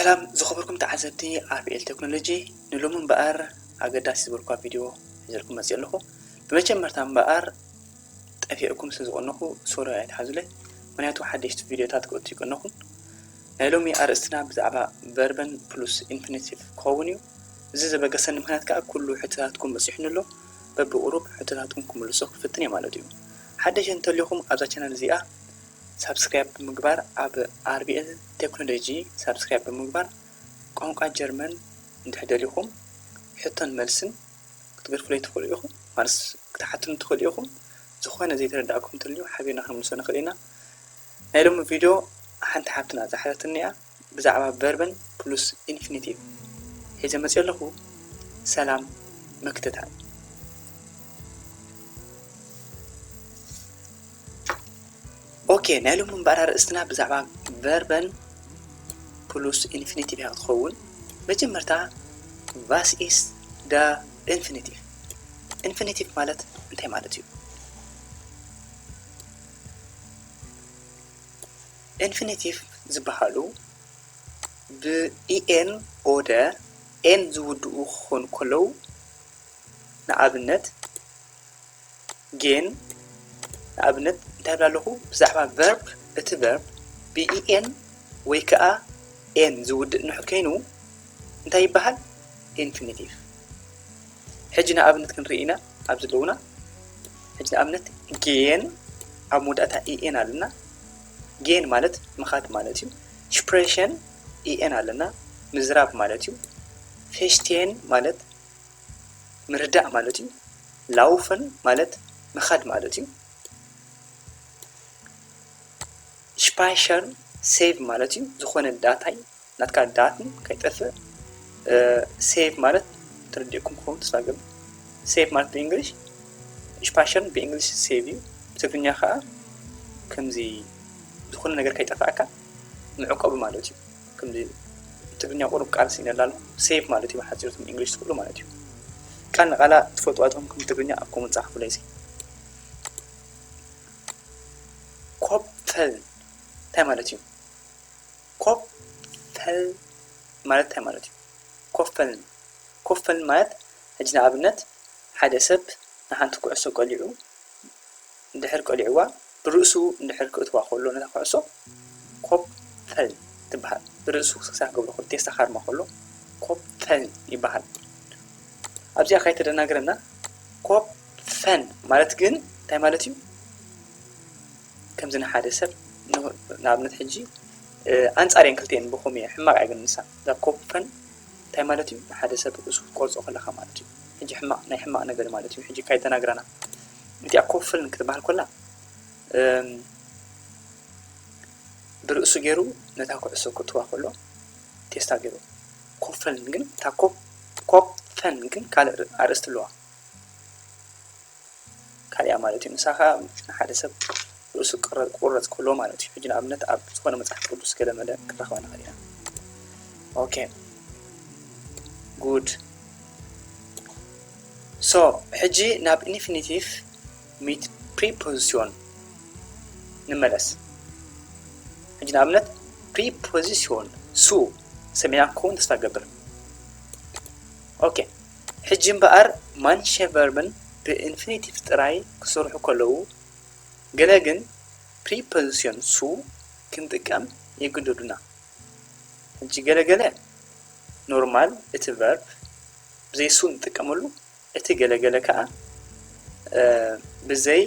ሰላም ዝኸበርኩም ተዓዘብቲ ኣርቢኤል ቴክኖሎጂ፣ ንሎሚ እምበኣር ኣገዳሲ ዝበልኳ ቪድዮ ሒዘልኩም መፅእ ኣለኹ። ብመጀመርታ እምበኣር ጠፊእኩም ስለ ዝቐነኹ ሶሪ ኣይትሓዙለይ፣ ምክንያቱ ሓደሽቲ ቪድዮታት ክእቱ ይቀነኹን። ናይ ሎሚ ኣርእስትና ብዛዕባ ቨርበን ፕሉስ ኢንፊኒቲቭ ክኸውን እዩ። እዚ ዘበገሰኒ ምክንያት ከዓ ኩሉ ሕቶታትኩም በፂሑኒ ኣሎ። በብቁሩብ ሕቶታትኩም ክምልሶ ክፍትን እየ ማለት እዩ። ሓደሽ እንተልዩኹም ኣብዛ ቻናል እዚኣ ሳብስክራይብ ብምግባር ኣብ ኣርቢኤል ቴክኖሎጂ ሳብስክራይብ ብምግባር ቋንቋ ጀርመን እንድሕር ደሊኹም ሕቶን መልስን ክትገድፉለይ ትኽእሉ ኢኹም፣ ማለት ክትሓቱኒ ትኽእሉ ኢኹም። ዝኾነ ዘይተረዳእኩም እንተልዩ ሓቢርና ክንምልሶ ንኽእል ኢና። ናይ ሎሚ ቪድዮ ሓንቲ ሓብትና ዝሓተትኒ እያ፣ ብዛዕባ ቨርበን ፕሉስ ኢንፊኒቲቭ ሒዘ መፅእ ኣለኹ። ሰላም ምክትታል። ኦኬ፣ ናይ ሎሚ እምበኣር ኣርእስትና ብዛዕባ ቨርበን ፕሉስ ኢንፊኒቲቭ እያ ክትኸውን። መጀመርታ ቫስ ኢስ ደ ኢንፊኒቲቭ? ኢንፊኒቲቭ ማለት እንታይ ማለት እዩ? ኢንፊኒቲቭ ዝበሃሉ ብኢኤን ኦደ ኤን ዝውድኡ ክኾኑ ከለዉ፣ ንኣብነት ጌን፣ ንኣብነት እንታይ ብላ ኣለኹ? ብዛዕባ ቨርብ፣ እቲ ቨርብ ብኢኤን ወይ ከዓ ኤን ዝውድእ ንሕ ከይኑ እንታይ ይበሃል? ኢንፊኒቲቭ። ሕጂ ንኣብነት ክንርኢ ኢና ኣብዚ ኣለዉና። ሕጂ ንኣብነት ጌን ኣብ መወዳእታ ኢኤን ኣለና። ጌን ማለት ምኻድ ማለት እዩ። ሽፕሬሽን ኢኤን ኣለና፣ ምዝራብ ማለት እዩ። ፌሽቴን ማለት ምርዳእ ማለት እዩ። ላውፈን ማለት ምኻድ ማለት እዩ። ሽፓይሸር ሴቭ ማለት እዩ። ዝኾነ ዳታይ ናትካ ዳትን ከይጠፍእ። ሴቭ ማለት ተረዲእኩም ክኸውን ተስፋ ገብር። ሴቭ ማለት ብእንግሊሽ፣ ሽፓይሸር ብእንግሊሽ ሴቭ እዩ። ብትግርኛ ከዓ ከምዚ ዝኾነ ነገር ከይጠፍኣካ ምዕቆብ ማለት እዩ። ከምዚ ትግርኛ ቁሩብ ቃል ስኢነላ ኣለኹ። ሴቭ ማለት እዩ ብሓፂሩ፣ ትም እንግሊሽ ትኽእሉ ማለት እዩ። ቃል ንቃላ ትፈልጥዋ ትኹም ከም ትግርኛ ኣብ ኮመንት ፃሓፉለይ እስኪ። ኮፐል እንታይ ማለት እዩ? ኮፐል ማለት እንታይ ማለት እዩ? ኮፐል፣ ኮፐል ማለት ሕጂ ንኣብነት ሓደ ሰብ ንሓንቲ ኩዕሶ ቀሊዑ እንድሕር ቀሊዕዋ ብርእሱ እንድሕር ክእትዋ ከሎ ነታ ኩዕሶ ኮፐል ትበሃል። ብርእሱ ክሳዕ ክገብሮ ከሎ ቴስታ ካርማ ከሎ ኮፐል ይበሃል። ኣብዚኣ ከይተደናግረና ኮፐን ማለት ግን እንታይ ማለት እዩ? ከምዚ ንሓደ ሰብ ን-፣ ንኣብነት ሕጂ፣ እ፣ ኣንጻር እየን ክልቲኤን ብኸምኡ እየ ሕማቕ እያ ግን ንሳ። እዛ ኮፐን እንታይ ማለት እዩ? ንሓደ ሰብ ርእሱ ክትቆርጾ ከለኻ ማለት እዩ። ሕጂ ሕማቕ፣ ናይ ሕማቕ ነገር ማለት እዩ። ሕጂ ካይተናግረና እቲኣ ኮፐን ክትበሃል ከላ፣ እም፣ ብርእሱ ገይሩ ነታ ኩዕሶ ክእትዋ ከሎ ቴስታ ገይሩ። ኮፐን ግን እታ ኮፕ-፣ ኮፐን ግን ካልእ ር-፣ ኣርእስቲ ኣለዋ። ካልኣ ማለት እዩ። ንሳ ኸኣ ንሓደ ሰብ ርእሱ ክረ-፣ ክቑረጽ ከሎ ማለት እዩ። ሕጂ ንኣብነት ኣብ ዝኾነ መጽሓፍ ቅዱስ ገለ መለ ክንረኽባ ንኽእል ኢና። ኦኬ። ጉድ። ሶ፣ ሕጂ ናብ ኢንፊኒቲቭ ሚት ፕሪፖዚሽን ንመለስ። ሕጂ ንኣብነት ፕሪፖዚሽን ሱ ሰሚዕና ክኸውን ተስፋ እገብር። ኦኬ። ሕጂ እምበኣር ማንሸ ቨርብን ብኢንፊኒቲቭ ጥራይ ክሰርሑ ከለዉ፣ ገለ ግን ፕሪፖዚሽን ሱ ክንጥቀም የግደዱና። ሕጂ ገለ ገለ ኖርማል እቲ ቨርብ ብዘይ ሱ ንጥቀመሉ፣ እቲ ገለ ገለ ከኣ፣ እ፣ ብዘይ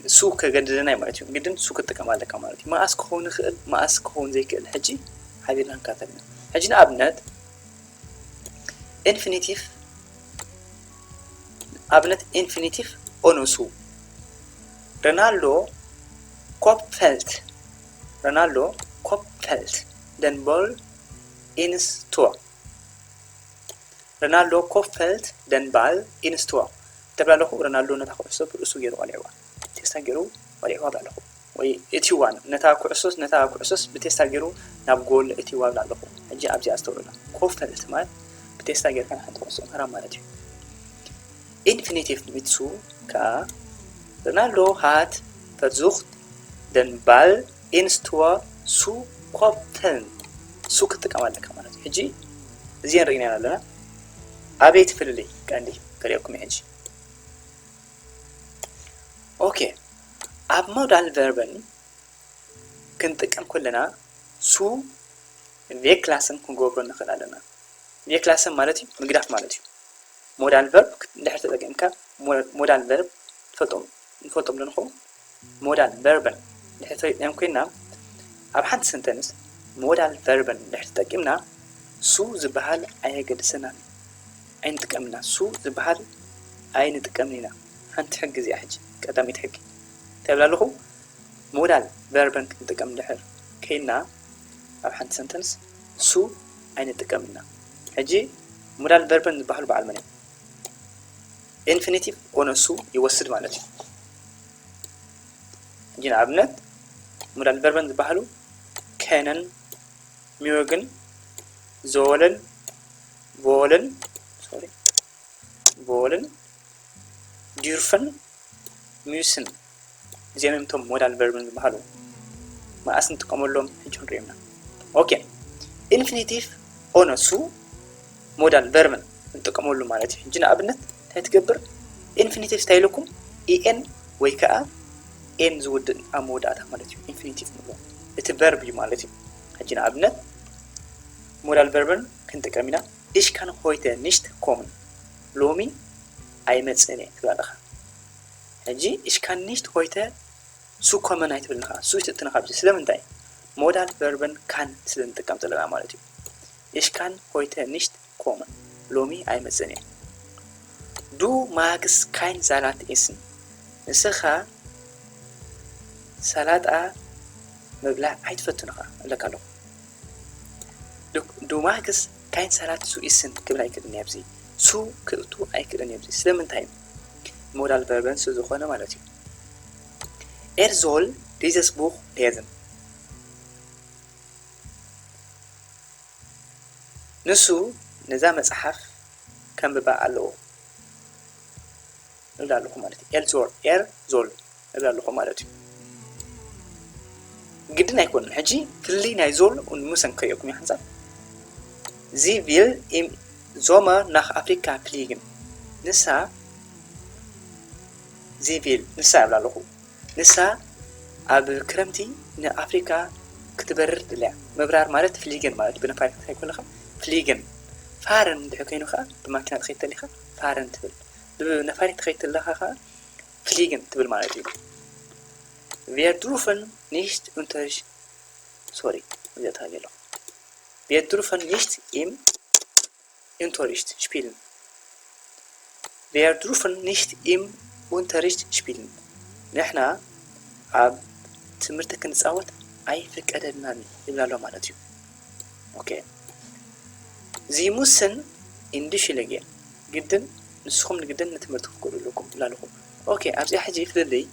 ሱ ከገድደና እዩ ማለት እዩ። ግድን ሱ ክትጥቀም ኣለካ ማለት እዩ። መኣስ ክኸውን ይኽእል፣ መኣስ ክኸውን ዘይክእል፣ ሕጂ ሓቢርና ክንከታተል ኢና። ሕጂ ንኣብነት፣ ኢንፊኒቲቭ፣ ኣብነት ኢንፊኒቲቭ ኦነ ሱ። ረናልዶ ኮፐልት፣ ረናልዶ ኮፐልት ደን ቦል ኢንስ ቱዋ። ረናልዶ ኮፐልት ደን ባል ኢንስ ቱዋ። ተብላ ኣለኹ፣ ረናልዶ ነታ ኩዕሶ ብርእሱ ገይሩ ቀሊዕዋ። ቴስታ ገይሩ ቀሊዕዋ ብላ ኣለኹ። ወይ እቲዋን፣ ነታ ኩዕሶስ፣ ነታ ኩዕሶስ ብቴስታ ገይሩ ናብ ጎል እቲዋ ብላ ኣለኹ። ሕጂ ኣብዚኣ ኣስተውዕሉና። ኮፐልት ማለት ብቴስታ ጌርካ ንሓንቲ ኩዕሶ ምሃራ ማለት እዩ። ኢንፊኒቲቭ ሚት ሱ ከኣ፣ ረናልዶ ሃት ቨርዙኽት ደን ባል ኢንስ ቱዋ ሱ ኮፐልት። ሱ ክትጥቀም ኣለካ ማለት እዩ። ሕጂ እዚአን ርኢና ኣለና። ኣበይ ትፍልልይ ቀንዲ ከርእየኩም እየ ሕጂ። ኦኬ፣ ኣብ ሞዳል ቨርበን ክንጥቀም ከለና ሱ ቬክላሰን ክንገብሮ ንኽእል ኣለና። ቬክላሰን ማለት እዩ ምግዳፍ ማለት እዩ። ሞዳል ቨርብ እንድሕር ተጠቂምካ፣ ሞዳል ቨርብ ትፈልጦም ንፈልጦም ዶ ንኸውን? ሞዳል ቨርበን እንድሕር ፈሊጥናዮም ኮይንና፣ ኣብ ሓንቲ ሰንተንስ ሞዳል ቨርበን እንድሕር ተጠቂምና፣ ሱ ዝበሃል ኣየገድሰናን ኣይንጥቀምና። ሱ ዝበሃል ኣይንጥቀምን ኢና። ሓንቲ ሕጊ እዚኣ ሕጂ ቀዳመይቲ ሕጊ እንታይ ብላ ኣለኹ? ሞዳል ቨርበን ክንጥቀም እንድሕር ከይና ኣብ ሓንቲ ሰንተንስ ሱ ኣይንጥቀም ኢና። ሕጂ ሞዳል ቨርበን ዝበሃሉ በዓል መን እዮም? ኢንፊኒቲቭ ኦነ ሱ ይወስድ ማለት እዩ። ሕጂ ንኣብነት ሞዳል ቨርበን ዝበሃሉ ከነን፣ ሚወግን፣ ዞለን፣ ቮለን፣ ሶሪ፣ ቮለን፣ ዲርፍን፣ ሚስን፣ እዚኦም እዮም እቶም ሞዳል ቨርብን ዝበሃሉ። መኣስ ንጥቀመሎም? ሕጂ ክንሪኦም ኢና። ኦኬ፣ ኢንፊኒቲቭ ኦነ ሱ ሞዳል ቨርብን ንጥቀመሉ ማለት እዩ። ሕጂ ንኣብነት እንታይ ትገብር? ኢንፊኒቲቭ እንታይ ኢለኩም? ኢኤን ወይ ከዓ ኤን ዝውድእ ኣብ መወዳእታ ማለት እዩ። ኢንፊኒቲቭ ንብሎ እቲ ቨርብ እዩ ማለት እዩ። ሕጂ ንኣብነት ሞዳል ቨርብን ክንጥቀም ኢና። Ich kann heute nicht kommen፣ ሎሚ ኣይመጽእን እየ ትብል ኣለኻ። ሕጂ ich kann nicht heute zu kommen ኣይትብልን ኢኻ፣ ሱ ኣይትእትን ኢኻ ኣብዚ። ስለምንታይ? ሞዳል ቨርበን ካን ስለ ንጥቀም ዘለና ማለት እዩ። Ich kann heute nicht kommen፣ ሎሚ ኣይመጽእን እየ። Du magst kein Salat essen፣ ንስኻ ሰላጣ ምብላዕ ኣይትፈቱን ኢኻ እብለካ ኣለኹ። Du magst kein Salat zu essen ክብል ኣይክእልን እየ ኣብዚ። ሱ ክእቱ ኣይክእልን እየ ኣብዚ። ስለምንታይ? ሞዳል ቨርበን ስለ ዝኾነ ማለት እዩ። Er soll dieses Buch lesen፣ ንሱ ነዛ መጽሓፍ ከንብባ ኣለዎ እብል ኣለኹ ማለት እዩ። Er soll፣ er soll እብል ኣለኹ ማለት እዩ። ግድን ኣይኮነን። ሕጂ ፍልልይ ናይ ዞል ኡን ሙሰን ከርእየኩም እዩ ሓንሳብ። Sie will im Sommer nach Afrika fliegen፣ ንሳ፣ sie will፣ ንሳ እብል ኣለኹ። ንሳ ኣብ ክረምቲ ንኣፍሪካ ክትበርር ትደሊ እያ። ምብራር ማለት ፍሊገን ማለት እዩ። ብነፋሪት ክትከይድ ከለኻ ፍሊገን፣ ፋረን እንድሕር ኮይኑ ከዓ ብማኪና ትኸይድ ተሊኻ ፋረን ትብል። ብነፋሪት ትኸይድ ተለኻ ከዓ ፍሊገን ትብል ማለት እዩ። Wir dürfen nicht Unterricht፣ ሶሪ፣ እዚኣ ተሃልየ ኣለኹ። Wir dürfen nicht im Unterricht spielen። Wir dürfen nicht im Unterricht spielen። ንሕና ኣብ ትምህርቲ ክንጻወት ኣይፍቀደልናን ይብል ኣሎ ማለት እዩ። ኦኬ። Sie müssen in die Schule gehen። ግድን፣ ንስኹም ንግድን ንትምህርቲ ክትከዱ ኣለኩም ይብል ኣለኹ። ኦኬ፣ ኣብዚኣ ሕጂ ፍልልይ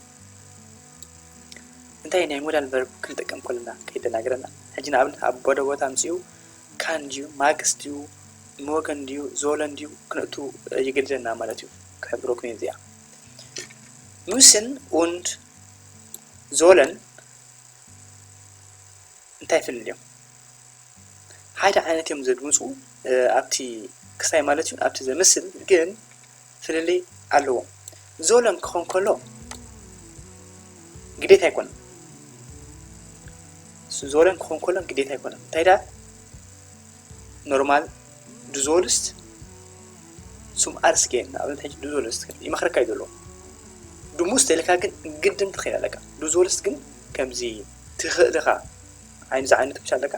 እንታይ ናይ ሞዳል ቨርብ ክንጥቀም ከለና ከይተናገረና። ሕጂ ንኣብነት ኣብ ቦደ ቦታ ኣምፅኡ ካን ድዩ፣ ማግስ ድዩ፣ ሞገን ድዩ፣ ዞለን ድዩ ክንእቱ ይግድደና ማለት እዩ። ክሕብረኩም እየ እዚኣ። Müssen und sollen እንታይ ፍልልዮም? ሓደ ዓይነት እዮም ዘድምፁ፣ እ፣ ኣብቲ ክስታይ ማለት እዩ፣ ኣብቲ ዘምስል ግን ፍልልይ ኣለዎም። ዞለን ክኾን ከሎ ግዴታ ኣይኮነን። ዞለን ክኾን ከሎ ግዴታ ኣይኮነን። እንታይ ደኣ ኖርማል ዱ ዞልስት ሱም ኣርስጌን፣ ንኣብነት ሕጂ ዱ ዞልስት ይመኽረካ እዩ ዘሎ። ዱ ሙስት ኢልካ ግን ግድን ትኽእል ኣለካ። ዱ ዞልስት ግን ከምዚ ትኽእል ኢኻ፣ ዓይነዚ ዓይነት ብቻ ኣለካ።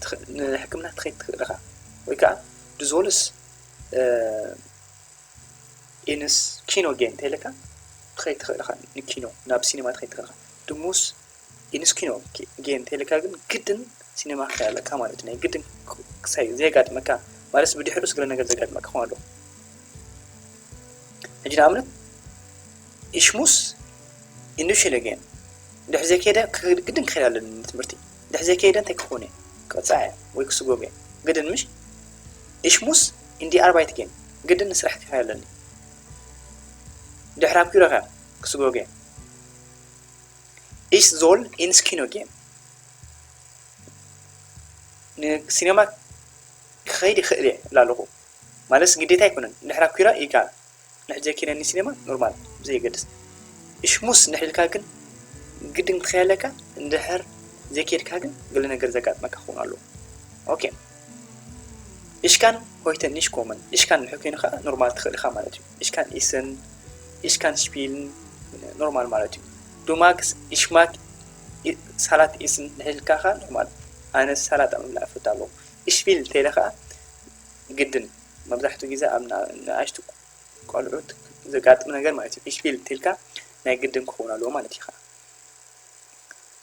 ትኽ-፣ ንሕክምና ትኸይድ ትኽእል ኢኻ። ወይ ከዓ ዱ ዞልስ፣ እ፣ ኢንስ ኪኖ ጌን እንተኢልካ ትኸይድ ትኽእል ኢኻ። ንኪኖ፣ ናብ ሲኔማ ትኸይድ ትኽእል ኢኻ። ዱ ሙስት ኢንስ ኪኖ ጌ-፣ ጌን እንተኢልካ ግን ግድን ሲኔማ ክትከይድ ኣለካ ማለት እዩ። ናይ ግድን ክ-፣ ክሳይ ዘየጋጥመካ ማለት ብድሕሪኡ ስግረ ነገር ዘጋጥመካ ክኾን ኣለዎ። ሕጂ ንኣብነት፣ Ich muss in die Schule gehen። ድሕሪ ዘይከይደ ክኸይድ፣ ግድን ክኸይድ ኣለኒ ንትምህርቲ። ድሕሪ ዘይከይደ እንታይ ክኸውን እየ? ክቕጻዕ እየ ወይ ክስጎግ እየ። ግድን ምሽ? Ich muss in die Arbeit gehen። ግድን ንስራሕ ክኸይድ ኣለኒ። ድሕሪ ኣብ ቢሮ ከ ክስጎግ እየ። Ich soll ins Kino gehen። ንሲነማ ክኸይድ ይኽእል እየ እላ ኣለኹ። ማለትስ ግዴታ ኣይኮነን። እንድሕር ኣኪረ ይከኣል። ንሕጂ ዘይከይደ ንሲነማ ኖርማል ብዘየገድስ። እሽሙስ እንድሕር ኢልካ ግን ግድን ክትኸይድ ኣለካ። እንድሕር ዘይከይድካ ግን ገለ ነገር ዘጋጥመካ ክኸውን ኣለዎ። ኦኬ። Ich kann heute nicht kommen። Ich kann እንድሕር ኮይኑ ከዓ ኖርማል ትኽእል ኢኻ ማለት እዩ። Ich kann essen፣ ich kann spielen ኖርማል ማለት እዩ። Du magst፣ ich mag Salat essen እንድሕር ኢልካ ከዓ ኖርማል። ኣነ ሰላጣ ምብላዕ እፈቱ ኣለኹ። Ich will እንተኢለ ከዓ ግድን መብዛሕትኡ ግዜ ኣብ ንኣሽቱ ቆልዑት ዘጋጥም ነገር ማለት እዩ። Ich will እንተኢልካ ናይ ግድን ክኸውን ኣለዎ ማለት እዩ ከዓ።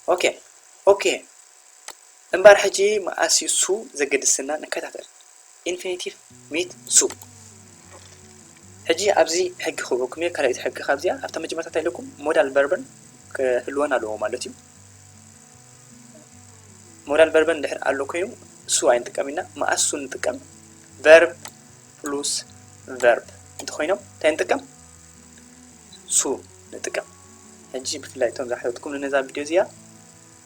ኦኬ ኦኬ። እምበኣር ሕጂ መኣስ እዩ ሱ ዘገድሰና ንከታተል። Infinitive mit zu። ሕጂ ኣብዚ ሕጊ ክህበኩም እየ። ካልኣይቲ ሕጊ ካብዚኣ ኣብታ መጀመርታ እንታይ ኢለኩም? ሞዳል ቨርብን ክህልወን ኣለዎ ማለት እዩ። ሞዳል ቨርብን እንድሕር ኣሎ ኮይኑ ሱ ኣይንጥቀም ኢና። መኣስ ሱ ንጥቀም? ቨርብ ፕሉስ ቨርብ እንተኮይኖም እንታይ ንጥቀም? ሱ ንጥቀም። ሕጂ ብፍላይ እቶም ዝሓተትኩም ነዛ ቪድዮ እዚኣ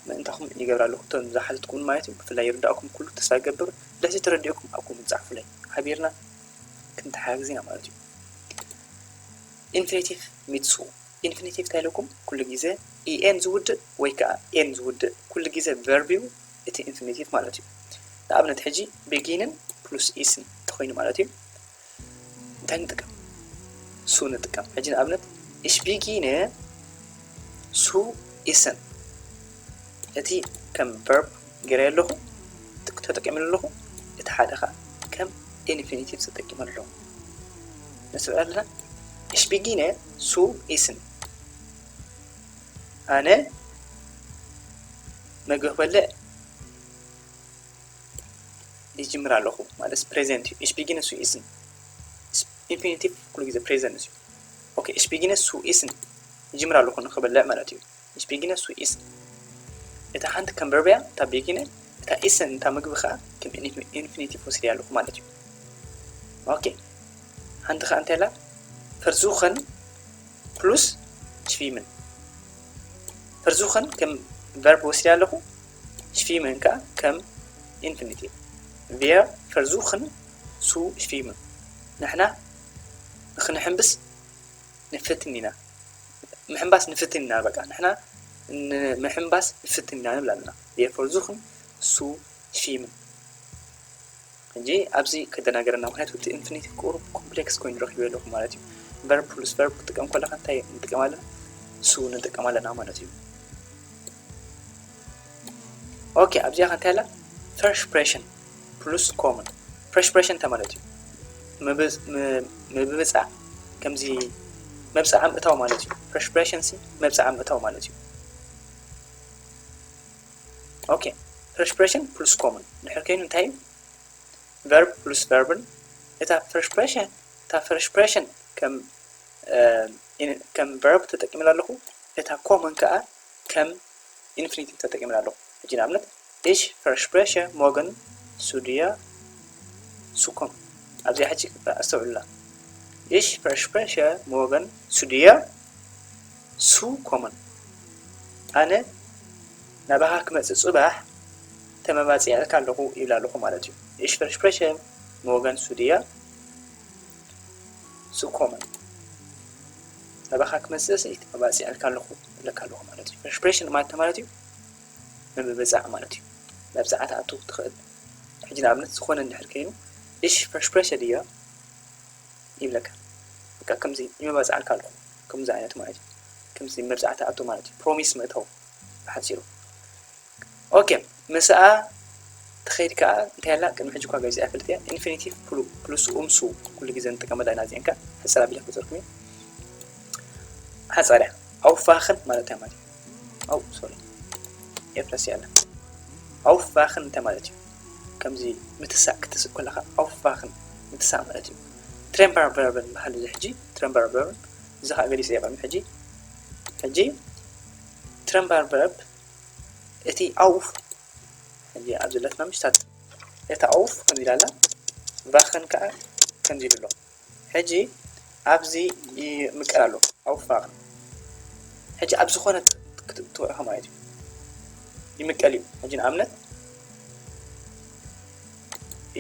ምእንታኹም ይገብራ ኣለኹ። እቶም ዝሓተትኩም ማለት እዩ። ብፍላይ ይርዳእኩም ኩሉ ተስፋ ይገብር። ድሕዚ ተረዲእኩም ኣብኩም ጻሕፉለይ። ሓቢርና ክንተሓጋግዝ ኢና ማለት እዩ። Infinitive mit zu። ኢንፊኒቲቭ እንታይ ኢለኩም? ኩሉ ግዜ ኢኤን ዝውድእ ወይ ከዓ ኤን ዝውድእ ኩሉ ግዜ ቨርብ እዩ። እቲ ኢንፊኒቲቭ ማለት እዩ። ንኣብነት ሕጂ ቤጊንን ፕሉስ ኢስን እንተኮይኑ ማለት እዩ። እንታይ ንጥቀም? ሱ ንጥቀም። ሕጂ ንኣብነት ich beginne zu essen። እቲ ከም ቨርብ ገይረ ኣለኹ፣ ተጠቂመ ኣለኹ። እቲ ሓደ ከዓ ከም ኢንፊኒቲቭ ተጠቂመ ኣለኹ። ንስዕብ ኣለና። Ich beginne zu essen። ኣነ መግቢ ክበልዕ ይጅምር ኣለኹ ማለት ፕሬዘንት እዩ። Ich beginne zu essen። ኢንፊኒቲቭ ኩሉ ግዜ ፕሬዘንት እዩ። ኦኬ፣ ich beginne zu essen። ይጅምር ኣለኹ ንክበልዕ ማለት እዩ። Ich beginne zu essen። እታ ሓንቲ ከም ቨርብ እያ፣ እታ ቤጊነ፣ እታ ኢሰን፣ እታ ምግቢ ከዓ ከም ኢንፊኒቲቭ ወሲደ ኣለኹ ማለት እዩ። ኦኬ፣ ሓንቲ ከዓ እንታይ ኣላ? Versuchen plus schwimmen። Versuchen ከም ቨርብ ወሲደ ኣለኹ፣ schwimmen ከዓ ከም ኢንፊኒቲቭ። Wir versuchen zu schwimmen። ንሕና ንክንሕምብስ ንፍትን ኢና። ምሕንባስ ንፍትን ኢና። በቃ ንሕና ንምሕንባስ ንፍትን ኢና ንብል ኣለና። Wir versuchen zu schwimmen። ሕጂ ኣብዚ ከደናገረና፣ ምክንያቱ እቲ ኢንፊኒቲቭ ቁሩብ ኮምፕሌክስ ኮይኑ ረኺበ ኣለኹ ማለት እዩ። ቨርብ ፕሉስ ቨርብ ክጥቀም ከለካ እንታይ ንጥቀም ኣለና? ሱ ንጥቀም ኣለና ማለት እዩ። ኦኬ፣ ኣብዚኣ ከ እንታይ ኣላ? Versprechen plus kommen። Versprechen እንታይ ማለት እዩ? ምብጽ-፣ ም-፣ ምብብጻዕ፣ ከምዚ መብጽዓ ምእታው ማለት እዩ። Versprechen ሲ መብጽዓ ምእታው ማለት እዩ። ኦኬ፣ Versprechen plus kommen ድሕር ከይኑ እንታይ እዩ? ቨርብ ፕሉስ ቨርብን። እታ Versprechen፣ እታ Versprechen ከም፣ እ፣ ኢን-፣ ከም ቨርብ ተጠቂመላ ኣለኹ። እታ ኮመን ከኣ ከም ኢንፊኒቲቭ ተጠቂመላ ኣለኹ። ሕጂ ንኣብነት፣ Ich verspreche morgen zu dir zu kommen። ኣብዚኣ ሕጂ ኣስተውዕሉላ። Ich verspreche morgen zu dir zu kommen። ኣነ ናባኻ ክመጽእ ጽባሕ ተመባጺዐልካ ኣለኹ ይብላ ኣለኹ ማለት እዩ። Ich verspreche morgen zu dir zu kommen። ናባኻ ክመጽእ ሲ ተመባጺዐልካ ኣለኹ ይብለካ ኣለኹ ማለት እዩ። Versprechen ማለት እንታይ ማለት እዩ? ምብብጻዕ ማለት እዩ። መብጽዓ ትኣቱ ትኽእል። ሕጂ ንኣብነት ዝኾነ እንድሕር ከይኑ፣ Ich verspreche dir ይብለካ። በቃ ከምዚ ይመባጽዓልካ ኣለኹ። ከምዚ ዓይነት ማለት እዩ። ከምዚ መብጽዓ ትኣቱ ማለት እዩ። ፕሮሚስ ምእታው ብሓጺሩ። ኦኬ፣ ምስኣ ትኸይድ ከኣ እንታይ ኣላ? ቅድሚ ሕጂ እኳ ገዚኣ ፈልጥ እያ። ኢንፊኒቲቭ ፕሉ-፣ ፕሉስ ኡም ሱ ኩሉ ግዜ ንጥቀመላ ኢና። እዚአን ከኣ ሕጽር ኣቢለ ክፈጥረልኩም እየ። ሓጻር እያ። ኣውፋኽን ማለት እንታይ ማለት እዩ? ኣው፣ ሶሪ። የፍረስ ያለ። ኣውፋኽን እንታይ ማለት እዩ? ከምዚ ምትሳእ ክትስእ ከለኻ ኣውፋኽን ምትሳእ ማለት እዩ። ትሬምባር ቨርብን በሃል እዚ ሕጂ ትሬምባር ቨርብን እዚ ከኣ ገሊጸ እየ ቅድሚ ሕጂ። ሕጂ ትሬምባር ቨርብ እቲ ኣውፍ ሕጂ ኣብ ዘለትና ምሽታት እታ ኣውፍ ከምዚ ኢላ ኣላ፣ ቫኸን ከኣ ከምዚ ኢሉ ኣሎ። ሕጂ ኣብዚ ይምቀል ኣሎ፣ ኣውፍ ቫኸን። ሕጂ ኣብ ዝኾነ ክትእትዎ ኢኻ ማለት እዩ። ይምቀል እዩ። ሕጂ ንኣብነት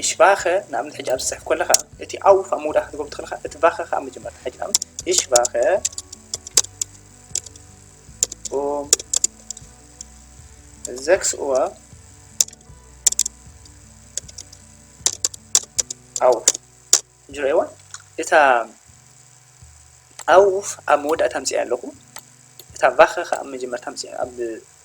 Ich wache ንኣብነት ሕጂ ኣብዚ ትጽሕፍ ከለኻ እቲ auf ኣብ መወዳእታ ክትገብሮ ትኽእል ኢኻ፣ እቲ wache ከኣ ኣብ መጀመርታ። ሕጂ ንኣብነት ich wache um sechs Uhr auf። ሕጂ ረእይዋ፣ እታ auf ኣብ መወዳእታ ኣምፅኣ ኣለኹ፣ እታ wache ከኣ ኣብ መጀመርታ ኣምፅኣ፣ ኣብ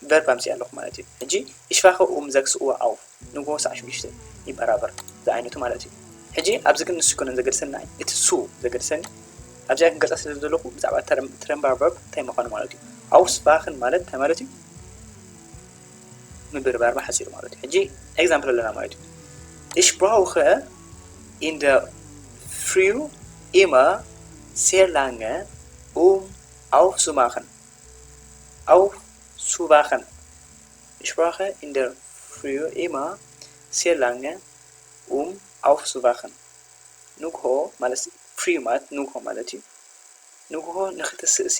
verb ኣምፅኣ ኣለኹ ማለት እዩ። ሕጂ ich wache um sechs Uhr auf፣ ንግሆ ሰዓት ሽዱሽተ ይበራበር ዝዓይነቱ ማለት እዩ። ሕጂ ኣብዚ ግን ንሱ ይኮነን ዘገድሰኒ፣ እቲ zu ዘገድሰኒ። ኣብዚኣ ክንገልፃ ስለ ዘለኹ ብዛዕባ Trennbar verb እንታይ ምዃኑ ማለት እዩ። Aufwachen ማለት እንታይ ማለት እዩ? ምብርባር ብሓፂሩ ማለት እዩ። ሕጂ example ኣለና ማለት እዩ። Ich brauche in der Früh immer sehr lange, um aufzuwachen. Aufzuwachen. Ich brauche in der Früh immer sehr lange, um aufzuwachen. ንግሆ ማለት፣ früh ማለት ንግሆ ማለት እዩ። ንግሆ ንኽትስእሲ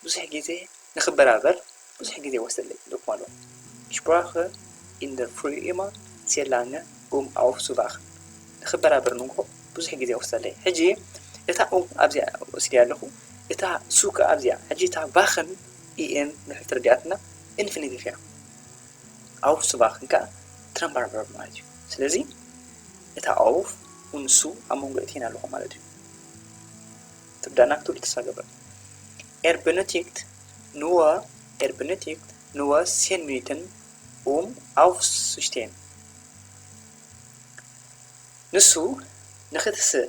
ብዙሕ ግዜ፣ ንኽበራበር ብዙሕ ግዜ ይወስደለይ ኢልኩም ኣለኹ። Ich brauche in der Früh immer sehr lange, um aufzuwachen። ንኽበራበር ንግሆ ብዙሕ ግዜ ይወስደለይ። ሕጂ እታ um ኣብዚኣ ወሲደያ ኣለኹ፣ እታ zu ከኣ ኣብዚኣ። ሕጂ እታ wachen፣ en፣ ንሕልቲ ረዲኣትና፣ infinitive እያ። Aufzuwachen ከኣ Trennbar verb ማለት እዩ። ስለዚ እታ auf und zu ኣብ መንጎ እቲኤን ኣለኹ ማለት እዩ። ትርዳእና ክትብሉ ተስፋ ገብር። Er benötigt nur, er benötigt nur zehn Minuten, um aufzustehen. ንሱ ንኽትስእ፣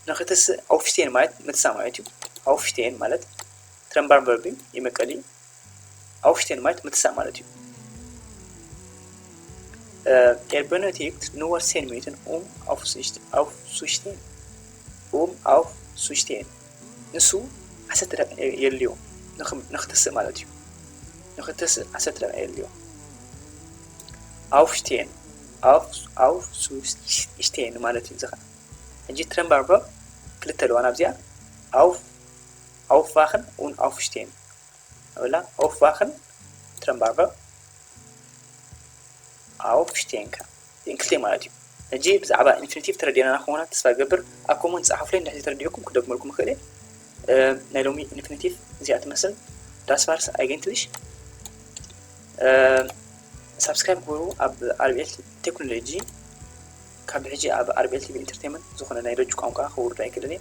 ንኽትስእ፣ aufstehen ማለት ምትሳእ ማለት እዩ። Aufstehen ማለት Trennbar verb እዩ፣ ይመቀል እዩ። Aufstehen ማለት ምትሳእ ማለት እዩ። Er benötigt nur zehn Minuten, um aufzustehen. Um aufzustehen. ንሱ ዓሰርተ ደቂቕ የድልዮ ንኽ-፣ ንኽትስእ ማለት እዩ። ንኽትስእ ዓሰርተ ደቂቕ የድልዮ። Aufstehen፣ auf፣ aufzustehen ማለት እዩ። እዚ ኸዓ ሕጂ Trennbar verb ክልተ ኣለዋና ኣብዚኣ፣ auf፣ aufwachen und aufstehen። ኣብላ aufwachen Trennbar verb፣ aufstehen ከኣ እዚን ክልተ ማለት እዩ። ሕጂ ብዛዕባ infinitive ተረዲእና ክኾና ተስፋ ገብር። ኣብ comment ጸሓፉለይ፣ እንድሕር ተረዲእኩም ክደግመልኩም ይኽእል እየ። እ፣ ናይ ሎሚ infinitive እዚኣ ትመስል። Das war's eigentlich። እ፣ ሳብስክራይብ ግበሩ ኣብ ኣር ቢ ኤል ቴክኖሎጂ። ካብ ሕጂ ኣብ ኣር ቢ ኤል ቲ ቪ ኢንተርቴይንመንት ዝኾነ ናይ ደጅ ቋንቋ ከውርድ ኣይክእልን እየ።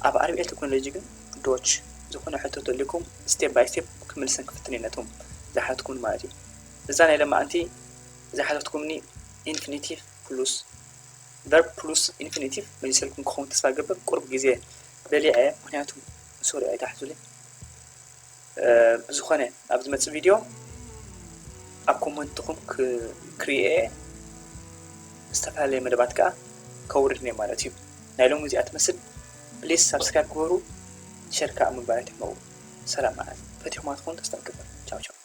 ኣብ ኣር ቢ ኤል ቴክኖሎጂ ግን ዶች ዝኾነ ሕቶ ተልኩም step by step ክምልሰን ክፍትን እየ ነቶም ዝሓትኩም ማለት እዩ። እዛ ናይ ለማዓንቲ ዝሓተትኩምኒ infinitive plus verb plus infinitive መሊሰልኩም ክኸውን ተስፋ ገብር። ቁሩብ ግዜ በሊዐ፣ ምኽንያቱ ሶሪ ኣይትሓዙለይ። እ፣ ብዝኾነ ኣብ ዝመጽእ ቪድዮ ኣብ ኮመንትኹም ክ-፣ ክሪኤ፣ ዝተፈላለየ መደባት ከኣ ከውርድ እየ ማለት እዩ። ናይ ሎሚ እዚኣ ትመስል። ፕሊዝ ሳብስክራይብ ግበሩ፣ ሸር ከኣ ምግባር ኣይትሕመቑ። ሰላም መዓልቲ። ፈቲኹማ ትኾኑ ተስፋ እገብር። ቻው ቻው።